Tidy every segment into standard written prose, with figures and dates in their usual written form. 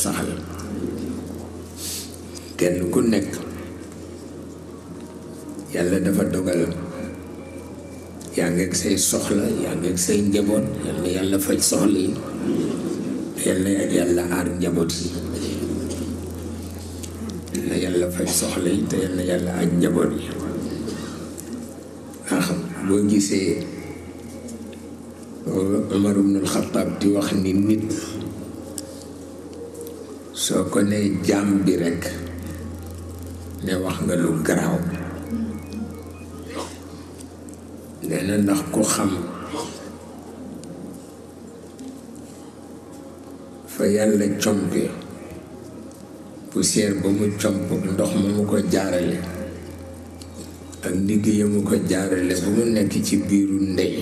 saxal kenn ku nekk yàlla dafa dogal yaa ngi ak say soxla yaa ngi ak say njaboot yal na yàlla faj soxla yi yal na yàlla aar njaboot yi yal na yàlla faj soxla yi te yal na yàlla aar njaboot yi ndax boo gisee Umar ibnul Xattaab di wax ni nit soo ko nee jaam bi rekk ne wax nga lu garaaw nee na ndax ku xam fa yàlla compe poussière ba mu comp ndox ma mu ko jaarale ak liggéey mu ko jaarale ba mu nekk ci biiru ndey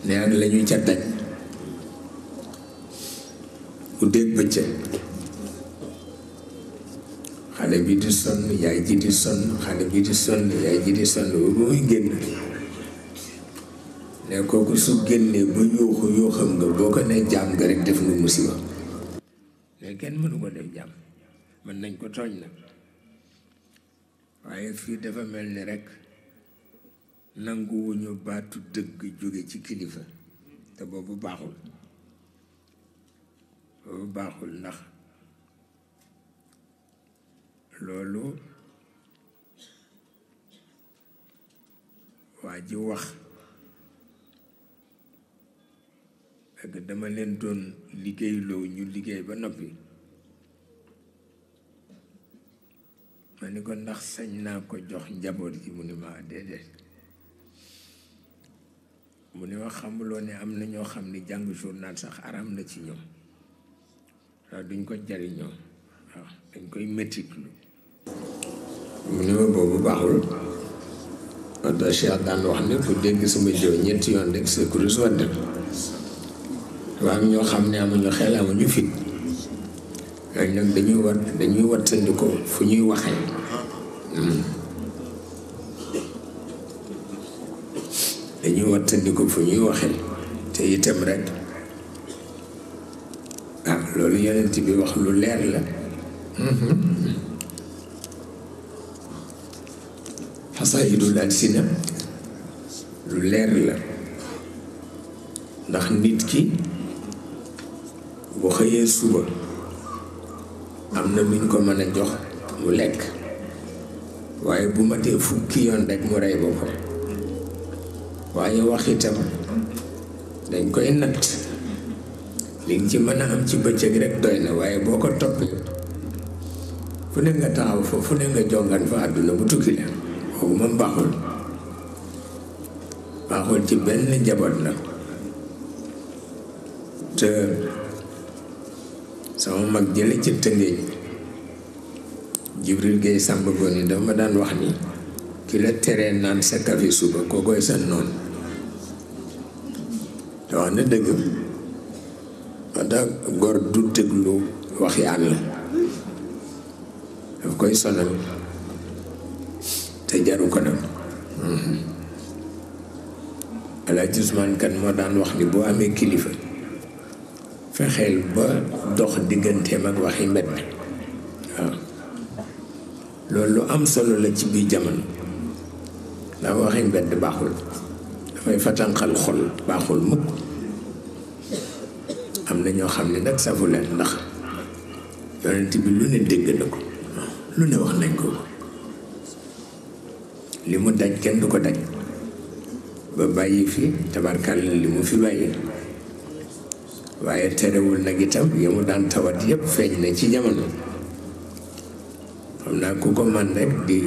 ne ak lañu ca daj bu dégg bëccëg xale bi di sonn yaay ji di sonn xale bi di sonn yaay ji di sonn ba muy génn ne kooku su génnee ba yuuxu yuuxam nga boo ko ne jaam nga rek def nga musiba ne kenn mënu ko def jaam mën nañ ko tooñ nag waaye fii dafa mel ni rek nanguwuñu baatu dëgg jóge ci kilifa te boobu baaxul ndax loolu waa ji wax ak dama leen doon liggéeyloo ñu liggéey ba noppi ma ni ko ndax sañ naa ko jox njaboot gi mu ni ma déedéet mu ni ma xamuloo ne am na ñoo xam ni jàng journal sax aram na ci ñoom waaw duñ ko jariñoo waaw dañ koy mettitlu mu ni ma boobu baaxul wante Cheikh daan wax ne ku dégg sama jëw ñetti yoon rek sa kurus wadd waaw am ñoo xam ne amuñu xel amuñu fit ñooñu nag dañuy wattandiku fu ñuy waxee dañuy wattandiku fu ñuy waxee te itam rek loolu yonent bi wax lu leer la xasaayidul alsina lu leer la ndax nit ki bu xëyee suba am na luñ ko mën a jox mu lekk waaye bu matee fukki yoon rek mu rey boppam waaye wax itam dañ koy natt li nga ci mën a am ci bëccëg rek doy na waaye boo ko toppee fu ne nga taxaw fa fu ne nga jongan fa àdduna bu tukki la kooku moom baaxul ci benn njaboot la te sama mag jële ci Tëngéej Jibril Gueye Samba Goni dafa ma daan wax ni ki la teree naan sa café suba koo koy sa noonu te wax na dëgg ma tax góor du déglu wax yàlla daf koy sonal te jaru ko nag Alaaji Usmaan Kan moo daan wax ni boo amee kilifa fexeel ba dox digganteem ak waxi mbedd waaw loolu lu am solo la ci biir jamono ndax waxi mbedd baaxul dafay fatanqal xol baaxul mukk am na ñoo xam ne nag safu leen ndax yonent bi lu ne dégg na ko lu ne wax nañ ko li mu daj kenn du ko daj ba bàyyi fi tabarkàlla li mu fi bàyyi waaye terewul nag itam ya mu daan tawat yépp feeñ na ci jamono xam naa ku ko man rek di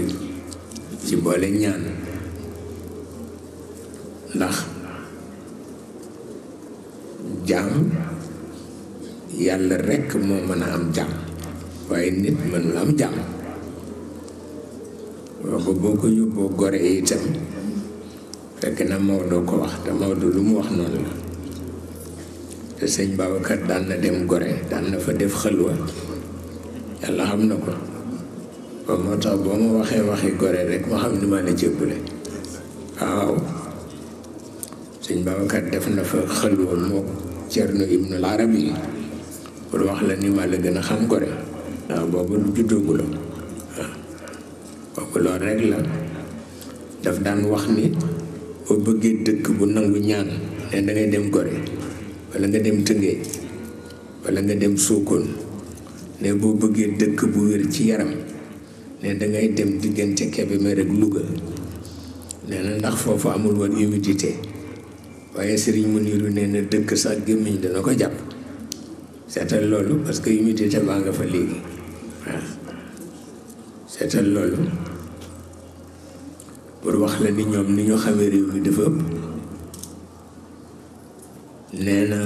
ci boole ñaan ndax jaam yàlla rekk moo mën a am jaam waaye nit mënul am jaam waaw ba boo ko yóbboo gore itam fekk na Maodo ko wax te Maodo lu mu wax noonu la te sëñ Babacar daan na dem gore daan na fa def xëlwa yàlla xam na ko ba moo tax boo ma waxee waxi gore rek ma xam ni ma la jébbule waaw sëñ Babacar def na fa xëlwa moo Cerno Ibnul Arabi pour wax la ni ma la gën a xam Gorée waaw boobu lu juddoogu la waaw kooku loolu rek la daf daan wax ni boo bëggee dëkk bu nangu ñaan ne da ngay dem Gorée wala nga dem Tëngéej wala nga dem Sokone ne boo bëggee dëkk bu wér ci yaram ne dangay dem diggante Kébémer ak Louga nee na ndax foofu amul woon humidité waaye Serigne Muniru nee na dëkk sax gémmiñ dana ko jàpp seetal loolu parce que humidité baa nga fa léegi waaw seetal loolu pour wax la ni ñoom ni ñu xamee réew mi dafa ëpp nee na